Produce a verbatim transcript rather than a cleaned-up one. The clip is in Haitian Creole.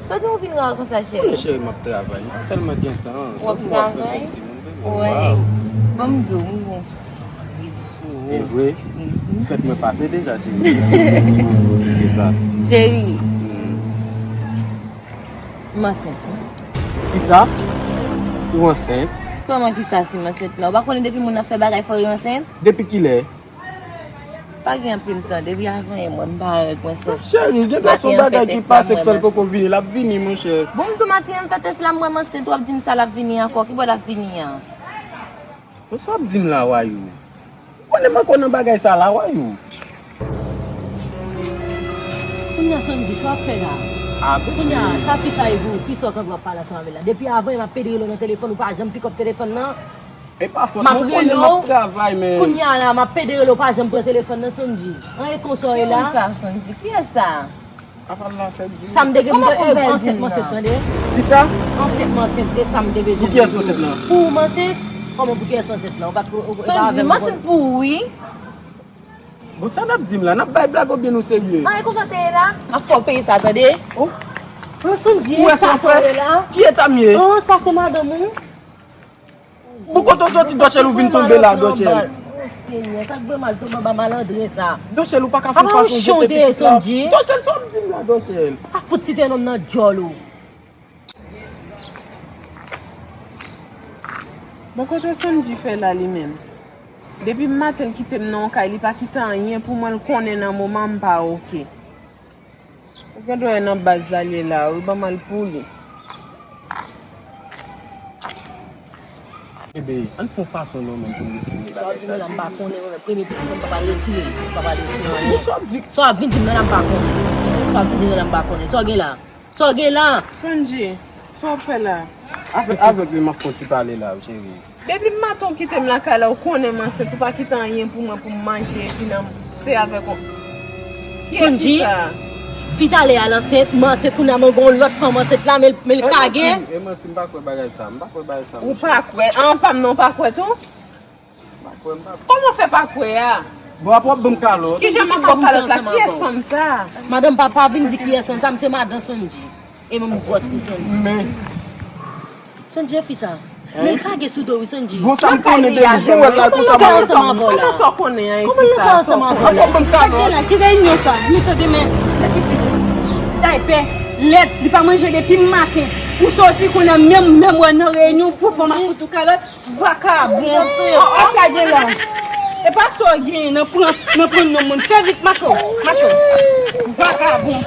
Sa gen ou vin rayi konsa, cheri? Mwen, cheri, m ap travay. M pa tèlman gen tan. W ap travay? Wi. Ban m di w, m gon sipriz pou ou. E vre? Mhm. Fèt mwen pase deja, cheri. Cheri, m ansent, wi. Kisa? Ou ansent? Kòman kisa si m ansent la? Ou pa konnen depi moun ap fè bagay fò yo ansent? Depi kilè? Pa gen anpil tan, depi avan yè mwen, m pa règ mwen sot. Cheri, gen dwa se yon bagay ki pase k fè l poko vini, l ap vini, monchè. Bon, m tou maten an, m fè tès la, m wè m ansent, w ap di m sa l ap vini ankò, ki bò l ap vini an? Bon, sa w ap di m la, Wayou? Ou konnen m ankò nan bagay sa la, Wayou? Kounye a, Sonji, sa w ap fè la? Ah, bon? Kounye a, sa fi sa ye pou ou, fi sa w kanpe w ap pale ansanm avè l la. Depi avan yè m ap pede rele w nan telefòn, ou pa janm pick up telefòn nan. E pa fòt mwen, konnen m ap travay, men. Kounye a la, m ap pede rele w, pa janm pran telefòn nan, Sonji. An, e konsa w ye la? Kiyès sa, Sonji? Kiyès sa? Apa l la fè di. Sa m te gen, m te ansent, m ansent, tande. Kisa? Ansent, m ansent, e sa m te bezwen. Pou kiyès ou ansent lan? Pou ou m ansent? Kòman pou kiyès ou ansent lan? Ou pa t, ou, ou pa avè m. Sonji, m ansent pou ou, wi. Bon, sa n ap di m la? N ap bay blag oubyen nou serye? An, e konsa te ye la? M ap fè w peye sa, tande. Oh. An, Sonji, e sa w ye la? Ki eta m ye? An, sa se madanm ou? Bon, kote w soti, Dòchèl, ou vin tonbe la, Dòchèl? Oh, Senyè, sa k fè mal tonbe anba malandren sa? Dòchèl, ou pa ka fè fason jete pitit la. Dòchèl, sa w ap di m la, Dòchèl? Pa fout site non m nan dyòl ou. Bon, kote Sonji fè la, li menm? Depi maten, l kite m nan yon kay, li pa kite anyen pou mwen, l konnen nan moman m pa oke. Ou gen dwa nan baz la l ye la wi, ban m al pou li. Ebe, ann fè yon fason non menm pou n retire bagay sa. Sa w ap di m la m pa konnen, mwen menm premye pitit mwen m pa pral retire, m pa pral retire anyen. Bon, sa w ap di? Sa w ap vin di m nan la m pa konnen. Sa w ap vin di m nan la m pa konnen. Sa w gen la? Sa w gen la? Sonji, sa w ap fè la? Avèk, avèk li m ap fè yon ti pale la, cheri. Depi maten w kite m lakay la, ou konnen m ansent, ou pa kite anyen pou mwen pou m manje, epi nan, se avèk ou. Kiyès fi sa? Fi talè a l ansent, m ansent, kounye a mwen gen yon lòt fanm ansent la, men l, men l kage. E manti, m pa kwè bagay sa, m pa kwè bagay sa, monchè. Ou pa kwè? An, pa m nan, ou pa kwè tou? M pa kwè, m pa kwè. Kòman w fè pa kwè a? Bon, apre w ap ban m kalòt. Kijan m ap ba w kalòt la? Kiyès fanm sa? Madanm, pa, pa vin di kiyès fanm sa, m se madan Sonji. E menm gwòs pou Sonji. Men. Sonji e fi sa. Men l kage sou do wi, Sonji. Bon, sa m konnen depi jan w wè l la, konsa m wè l. Kòman sa w konnen an, e fi sa? Kòman l nan kay ansanm avè w la? Apre w ap ban m kalòt. Sa k gen la? Ki reyinyon sa? Li tande men, men pitit. Daypè, lèt, li pa manje depi maten. Ou soti kounye a, menm, menm wè nan reyinyon, pou fè m ap fout ou kalòt. Vakabon. An, an, sa gen la. E pa sa w genyen nan pran, nan pran non moun. Fè vit, macho, macho. Vakabon.